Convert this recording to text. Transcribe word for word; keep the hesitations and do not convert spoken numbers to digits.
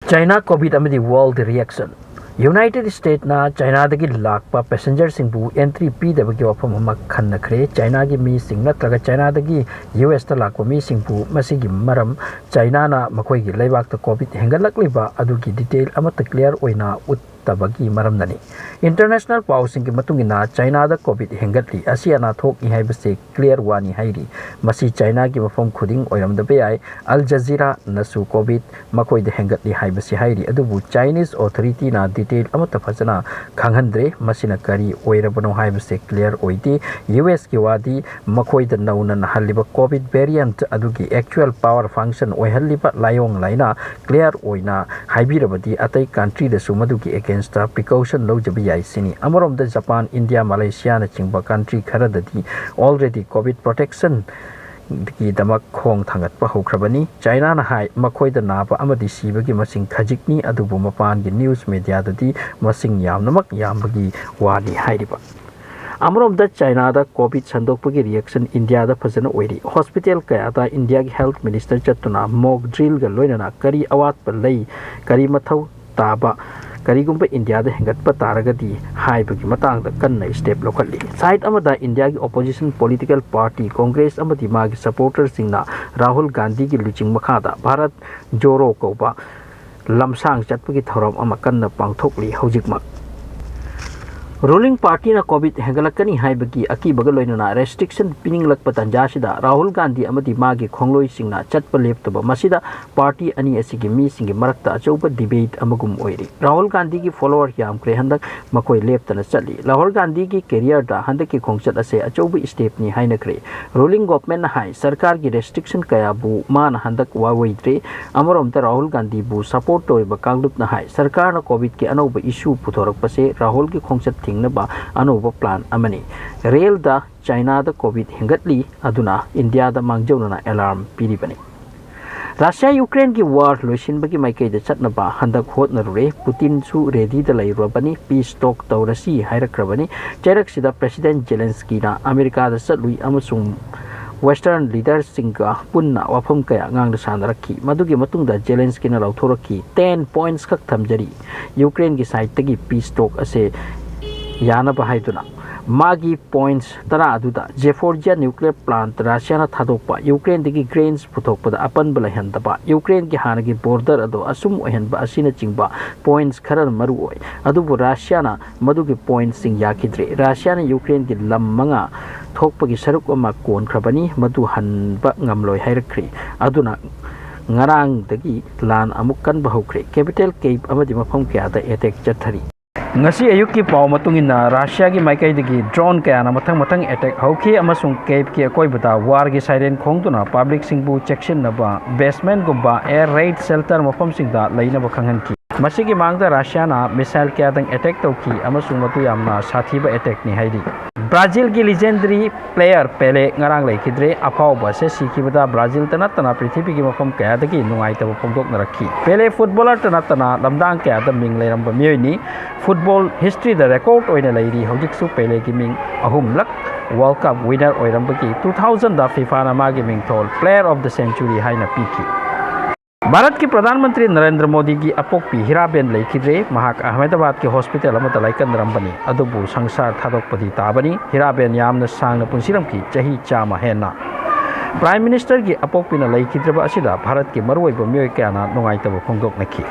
China COVID ꯑꯃꯗꯤ World Reaction꯫ United States ꯅ China ꯗꯒꯤ ꯂꯥꯛꯄ passenger ꯁꯤꯡꯕꯨ entry ꯄꯤꯗꯕꯒꯤ ꯋꯥꯐꯝ ꯑꯃ ꯈꯟꯅꯈ꯭ꯔꯦ꯫ China ꯒꯤ ꯃꯤꯁꯤꯡ ꯅꯠꯇ꯭ꯔꯒ China ꯗꯒꯤ U S ꯇ ꯂꯥꯛꯄ ꯃꯤꯁꯤꯡꯕꯨ ꯃꯁꯤꯒꯤ ꯃꯔꯝ, China ꯅ ꯃꯈꯣꯏꯒꯤ ꯂꯩꯕꯥꯛꯇ COVID ꯍꯦꯟꯒꯠꯂꯛꯂꯤꯕ ꯑꯗꯨꯒꯤ detail ꯑꯃꯠꯇ clear ꯑꯣꯏꯅ ꯎꯠꯇꯕꯒꯤ ꯃꯔꯝꯅꯅꯤ꯫ International ꯄꯥꯎꯁꯤꯡꯒꯤ ꯃꯇꯨꯡ ꯏꯟꯅ, China ꯗ COVID ꯍꯦꯟꯒꯠꯂꯤ, ꯑꯁꯤ ꯑꯅꯥ ꯊꯣꯛꯏ ꯍꯥꯏꯕꯁꯤ clear ꯋꯥꯅꯤ ꯍꯥꯏꯔꯤ꯫ ꯃꯁꯤ China ꯒꯤ ꯃꯐꯝ ꯈꯨꯗꯤꯡ ꯑꯣꯏꯔꯝꯗꯕ ꯌꯥꯏ꯫ Al Jazeera ꯅꯁꯨ COVID ꯃꯈꯣꯏꯗ ꯍꯦꯟꯒꯠꯂꯤ ꯍꯥꯏꯕꯁꯤ ꯍꯥꯏꯔꯤ, ꯑꯗꯨꯕꯨ Chinese authority ꯅ detail ꯑꯃꯠꯇ ꯐꯖꯅ ꯈꯪꯍꯟꯗ꯭ꯔꯦ꯫ ꯃꯁꯤꯅ ꯀꯔꯤ ꯑꯣꯏꯔꯕꯅꯣ ꯍꯥꯏꯕꯁꯤ clear ꯑꯣꯏꯗꯦ꯫ U S ꯀꯤ ꯋꯥꯗꯤ ꯃꯈꯣꯏꯗ ꯅꯧꯅ ꯅꯥꯍꯜꯂꯤꯕ COVID variant ꯑꯗꯨꯒꯤ actual power function ꯑꯣꯏꯍꯜꯂꯤꯕ ꯂꯥꯏꯑꯣꯡ ꯂꯥꯏꯅꯥ clear ꯑꯣꯏꯅ ꯍꯥꯏꯕꯤꯔꯕꯗꯤ, ꯑꯇꯩ country ꯗꯁꯨ ꯃꯗꯨꯒꯤ against ꯇ precaution ꯂꯧꯖꯕ ꯌꯥꯏ ꯁꯤꯅꯤ꯫ ꯑꯃꯔꯣꯝꯗ Japan, India, Malaysia ꯅꯆꯤꯡꯕ country ꯈꯔꯗꯗꯤ already COVID protection ꯒꯤꯗꯃꯛ ꯈꯣꯡ ꯊꯥꯡꯒꯠꯄ ꯍꯧꯈ꯭ꯔꯕꯅꯤ꯫ China ꯅ ꯍꯥꯏ, ꯃꯈꯣꯏꯗ ꯅꯥꯕ ꯑꯃꯗꯤ ꯁꯤꯕꯒꯤ ꯃꯁꯤꯡ ꯈꯖꯤꯛꯅꯤ, ꯑꯗꯨꯕꯨ ꯃꯄꯥꯟꯒꯤ news media ꯗꯗꯤ ꯃꯁꯤꯡ ꯌꯥꯝꯅꯃꯛ ꯌꯥꯝꯕꯒꯤ ꯋꯥꯅꯤ ꯍꯥꯏꯔꯤꯕ꯫ ꯑꯃꯔꯣꯝꯗ China ꯗ COVID ꯁꯟꯗꯣꯛꯄꯒꯤ reaction India ꯗ ꯐꯖꯅ ꯑꯣꯏꯔꯤ꯫ Hospital ꯀꯌꯥꯗ India ꯒꯤ health minister ꯆꯠꯇꯨꯅ mock drill ꯒ ꯂꯣꯏꯅꯅ ꯀꯔꯤ ꯑꯋꯥꯠꯄ ꯂꯩ, ꯀꯔꯤ ꯃꯊꯧ ꯇꯥꯕ, ꯀꯔꯤꯒꯨꯝꯕ India ꯗ ꯍꯦꯟꯒꯠꯄ ꯇꯥꯔꯒꯗꯤ ꯍꯥꯏꯕꯒꯤ ꯃꯇꯥꯡꯗ ꯀꯟꯅ step ꯂꯧꯈꯠꯂꯤ꯫ Side ꯑꯃꯗ India ꯒꯤ opposition political party Congress ꯑꯃꯗꯤ ꯃꯥꯒꯤ supporter ꯁꯤꯡꯅ ꯔꯥꯍꯨꯜ ꯒꯥꯟꯙꯤꯒꯤ ꯂꯨꯆꯤꯡ ꯃꯈꯥꯗ ꯚꯥꯔꯠ ꯖꯣꯔꯣ ꯀꯧꯕ ꯂꯝꯁꯥꯡ ꯆꯠꯄꯒꯤ ꯊꯧꯔꯝ ꯑꯃ ꯀꯟꯅ ꯄꯥꯡꯊꯣꯛꯂꯤ ꯍꯧꯖꯤꯛꯃꯛ꯫ Ruling party ꯅ COVID ꯍꯦꯟꯒꯠꯂꯛꯀꯅꯤ ꯍꯥꯏꯕꯒꯤ ꯑꯀꯤꯕꯒ ꯂꯣꯏꯅꯅ restriction ꯄꯤꯅꯤꯡꯂꯛꯄ ꯇꯥꯟꯖꯥꯁꯤꯗ ꯔꯥꯍꯨꯜ ꯒꯥꯟꯙꯤ ꯑꯃꯗꯤ ꯃꯥꯒꯤ ꯈꯣꯡꯂꯣꯏꯁꯤꯡꯅ ꯆꯠꯄ ꯂꯦꯞꯇꯕ ꯃꯁꯤꯗ party ꯑꯅꯤ ꯑꯁꯤꯒꯤ ꯃꯤꯁꯤꯡꯒꯤ ꯃꯔꯛꯇ ꯑꯆꯧꯕ debate ꯑꯃꯒꯨꯝ ꯑꯣꯏꯔꯤ꯫ ꯔꯥꯍꯨꯜ ꯒꯥꯟꯙꯤꯒꯤ follower ꯌꯥꯝꯈ꯭ꯔꯦ ꯍꯟꯗꯛ, ꯃꯈꯣꯏ ꯂꯦꯞꯇꯅ ꯆꯠꯂꯤ꯫ ꯔꯥꯍꯨꯜ ꯒꯥꯟꯙꯤꯒꯤ career ꯗ ꯍꯟꯗꯛꯀꯤ ꯈꯣꯡꯆꯠ ꯑꯁꯦ ꯑꯆꯧꯕ step ꯅꯤ ꯍꯥꯏꯅꯈ꯭ꯔꯦ꯫ Ruling government ꯅ ꯍꯥꯏ, ꯁꯔꯀꯥꯔꯒꯤ restriction ꯀꯌꯥꯕꯨ ꯃꯥꯅ ꯍꯟꯗꯛ ꯋꯥꯔꯣꯏꯗ꯭ꯔꯦ꯫ ꯑꯃꯔꯣꯝꯗ ꯔꯥꯍꯨꯜ ꯒꯥꯟꯙꯤꯕꯨ support ꯇꯧꯔꯤꯕ ꯀꯥꯡꯂꯨꯞꯅ ꯍꯥꯏ, ꯁꯔꯀꯥꯔꯅ COVID ꯀꯤ ꯑꯅꯧꯕ issue ꯄꯨꯊꯣꯔꯛꯄꯁꯦ ꯔꯥꯍꯨꯜꯒꯤ ꯈꯣꯡꯆꯠ ꯊꯤꯡꯅꯕ ꯑꯅꯧꯕ plan ꯑꯃꯅꯤ꯫ Real ꯗ China ꯗ COVID ꯍꯦꯟꯒꯠꯂꯤ, ꯑꯗꯨꯅ India ꯗ ꯃꯥꯡꯖꯧꯅꯅ alarm ꯄꯤꯔꯤꯕꯅꯤ꯫ Russia Ukraine ꯒꯤ war ꯂꯣꯏꯁꯤꯟꯕꯒꯤ ꯃꯥꯏꯀꯩꯗ ꯆꯠꯅꯕ ꯍꯟꯗꯛ ꯍꯣꯠꯅꯔꯨꯔꯦ꯫ Putin ꯁꯨ ready ꯗ ꯂꯩꯔꯨꯔꯕꯅꯤ, peace talk ꯇꯧꯔꯁꯤ ꯍꯥꯏꯔꯛꯈ꯭ꯔꯕꯅꯤ꯫ ꯆꯩꯔꯛꯁꯤꯗ President Zelensky ꯅ America ꯗ ꯆꯠꯂꯨꯏ ꯑꯃꯁꯨꯡ Western leaderꯁꯤꯡꯒ ꯄꯨꯟꯅ ꯋꯥꯐꯝ ꯀꯌꯥ ꯉꯥꯡꯅ ꯁꯥꯟꯅꯔꯛꯈꯤ꯫ ꯃꯗꯨꯒꯤ ꯃꯇꯨꯡꯗ ꯖꯦꯂꯦꯟꯁꯀꯤꯅ ꯂꯥꯎꯊꯣꯔꯛꯈꯤ, "ꯇꯦꯟ ꯄꯣꯏꯟꯠꯁ ꯈꯛ ꯊꯝꯖꯔꯤ, ꯌꯨꯀ꯭ꯔꯦꯟꯒꯤ ꯁꯥꯏꯠꯇꯒꯤ ꯄꯤꯁ ꯇꯣꯛ ꯑꯁꯦ ꯌꯥꯅꯕ" ꯍꯥꯏꯗꯨꯅ꯫ ꯃꯥꯒꯤ ꯄꯣꯏꯟꯠꯁ ꯇꯔꯥ ꯑꯗꯨꯗ ꯖꯦꯐꯣꯔꯖꯤꯌꯥ ꯅ꯭ꯌꯨꯀ꯭ꯂꯤꯌꯔ ꯄ꯭ꯂꯥꯟꯠ ꯔꯁꯤꯌꯥꯅ ꯊꯥꯗꯣꯛꯄ, ꯌꯨꯀ꯭ꯔꯦꯟꯗꯒꯤ ꯒ꯭ꯔꯦꯟꯁ ꯄꯨꯊꯣꯛꯄꯗ ꯑꯄꯟꯕ ꯂꯩꯍꯟꯗꯕ, ꯌꯨꯀ꯭ꯔꯦꯟꯒꯤ ꯍꯥꯟꯅꯒꯤ ꯕꯣꯔꯗꯔ ꯑꯗꯨ ꯑꯁꯨꯝ ꯑꯣꯏꯍꯟꯕ ꯑꯁꯤꯅꯆꯤꯡꯕ ꯄꯣꯏꯟꯠꯁ ꯈꯔ ꯃꯔꯨ ꯑꯣꯏ꯫ ꯑꯗꯨꯕꯨ ꯔꯁꯤꯌꯥꯅ ꯃꯗꯨꯒꯤ ꯄꯣꯏꯟꯠꯁꯤꯡ ꯌꯥꯈꯤꯗ꯭ꯔꯦ꯫ ꯔꯁꯤꯌꯥꯅ ꯌꯨꯀ꯭ꯔꯦꯟꯒꯤ ꯂꯝ ꯃꯉꯥ ꯊꯣꯛꯄꯒꯤ ꯁꯔꯨꯛ ꯑꯃ ꯀꯣꯟꯈ꯭ꯔꯕꯅꯤ, ꯃꯗꯨ ꯍꯟꯕ ꯉꯝꯂꯣꯏ ꯍꯥꯏꯔꯛꯈ꯭ꯔꯦ꯫ ꯑꯗꯨꯅ ꯉꯔꯥꯡꯗꯒꯤ ꯂꯥꯟ ꯑꯃꯨꯛ ꯀꯟꯕ ꯍꯧꯈ꯭ꯔꯦ꯫ ꯀꯦꯄꯤꯇꯦꯜ ꯀꯤꯌꯦꯚ ꯑꯃꯗꯤ ꯃꯐꯝ ꯀꯌꯥꯗ ꯑꯦꯇꯦꯛ ꯆꯠꯊꯔꯤ꯫ ꯉꯁꯤ ꯑꯌꯨꯛꯀꯤ ꯄꯥꯎ ꯃꯇꯨꯡ ꯏꯟꯅ, ꯔꯁꯤꯌꯥꯒꯤ ꯃꯥꯏꯀꯩꯗꯒꯤ ꯗ꯭ꯔꯣꯟ ꯀꯌꯥꯅ ꯃꯊꯪ ꯃꯊꯪ ꯑꯦꯇꯦꯛ ꯍꯧꯈꯤ ꯑꯃꯁꯨꯡ ꯀꯤꯌꯦꯚꯀꯤ ꯑꯀꯣꯏꯕꯗ ꯋꯥꯔꯒꯤ ꯁꯥꯏꯔꯦꯟ ꯈꯣꯡꯗꯨꯅ ꯄꯕ꯭ꯂꯤꯛꯁꯤꯡꯕꯨ ꯆꯦꯛꯁꯤꯟꯅꯕ ꯕꯦꯁꯃꯦꯟꯠꯒꯨꯝꯕ ꯑꯦꯌꯔ ꯔꯦꯗ ꯁꯦꯜꯇꯔ ꯃꯐꯝꯁꯤꯡꯗ ꯂꯩꯅꯕ ꯈꯪꯍꯟꯈꯤ꯫ ꯃꯁꯤꯒꯤ ꯃꯥꯡꯗ ꯔꯁꯤꯌꯥꯅ ꯃꯤꯁꯥꯏꯜ ꯀꯌꯥꯗꯪ ꯑꯦꯇꯦꯛ ꯇꯧꯈꯤ ꯑꯃꯁꯨꯡ ꯃꯗꯨ ꯌꯥꯝꯅ ꯁꯥꯊꯤꯕ ꯑꯦꯇꯦꯛꯅꯤ ꯍꯥꯏꯔꯤ꯫ ꯕ꯭ꯔꯥꯖꯤꯜꯒꯤ ꯂꯤꯖꯦꯟꯗꯔꯤ ꯄ꯭ꯂꯦꯌꯔ ꯄꯦꯂꯦ ꯉꯔꯥꯡ ꯂꯩꯈꯤꯗ꯭ꯔꯦ꯫ ꯑꯐꯥꯎꯕ ꯑꯁꯦ ꯁꯤꯈꯤꯕꯗ ꯕ꯭ꯔꯥꯖꯤꯜꯇ ꯅꯠꯇꯅ ꯄ꯭ꯔꯤꯊꯤꯕꯤꯒꯤ ꯃꯐꯝ ꯀꯌꯥꯗꯒꯤ ꯅꯨꯡꯉꯥꯏꯇꯕ ꯐꯣꯡꯗꯣꯛꯅꯔꯛꯈꯤ꯫ ꯄꯦꯂꯦ ꯐꯨꯠꯕꯣꯂꯔꯇ ꯅꯠꯇꯅ ꯂꯝꯗꯥꯡ ꯀꯌꯥꯗ ꯃꯤꯡ ꯂꯩꯔꯝꯕ ꯃꯤꯑꯣꯏꯅꯤ꯫ ꯐꯨꯠꯕꯣꯜ ꯍꯤꯁꯇ꯭ꯔꯤꯗ ꯔꯦꯀꯣꯔꯗ ꯑꯣꯏꯅ ꯂꯩꯔꯤ꯫ ꯍꯧꯖꯤꯛꯁꯨ ꯄꯦꯂꯦꯒꯤ ꯃꯤꯡ ꯑꯍꯨꯝꯂꯛ ꯋꯥꯔꯜꯗ ꯀꯞ ꯋꯤꯅꯔ ꯑꯣꯏꯔꯝꯕꯒꯤ ꯇꯨ ꯊꯥꯎꯖꯟꯗ ꯐꯤꯐꯥꯅ ꯃꯥꯒꯤ ꯃꯤꯡꯊꯣꯜ Player of the Century ꯍꯥꯏꯅ ꯄꯤꯈꯤ꯫ ꯚꯥꯔꯠꯀꯤ ꯄ꯭ꯔꯙꯥꯟ ꯃꯟꯇ꯭ꯔꯤ ꯅꯔꯦꯟꯗ꯭ꯔ ꯃꯣꯗꯤꯒꯤ ꯑꯄꯣꯛꯄꯤ ꯍꯤꯔꯥꯕꯦꯟ ꯂꯩꯈꯤꯗ꯭ꯔꯦ꯫ ꯃꯍꯥꯛ ꯑꯍꯃꯦꯗꯕꯥꯗꯀꯤ ꯍꯣꯁꯄꯤꯇꯥꯜ ꯑꯃꯗ ꯂꯥꯏꯀꯠꯅꯔꯝꯕꯅꯤ꯫ ꯑꯗꯨꯕꯨ ꯁꯪꯁꯥꯔ ꯊꯥꯗꯣꯛꯄꯗꯤ ꯇꯥꯕꯅꯤ꯫ ꯍꯤꯔꯥꯕꯦꯟ ꯌꯥꯝꯅ ꯁꯥꯡꯅ ꯄꯨꯟꯁꯤꯔꯝꯈꯤ, ꯆꯍꯤ ꯆꯥꯝꯃ ꯍꯦꯟꯅ꯫ ꯄ꯭ꯔꯥꯏꯝ ꯃꯤꯅꯤꯁꯇꯔꯒꯤ ꯑꯄꯣꯛꯄꯤꯅ ꯂꯩꯈꯤꯗ꯭ꯔꯕ ꯑꯁꯤꯗ ꯚꯥꯔꯠꯀꯤ ꯃꯔꯨꯑꯣꯏꯕ ꯃꯤꯑꯣꯏ ꯀꯌꯥꯅ ꯅꯨꯡꯉꯥꯏꯇꯕ ꯐꯣꯡꯗꯣꯛꯅꯈꯤ꯫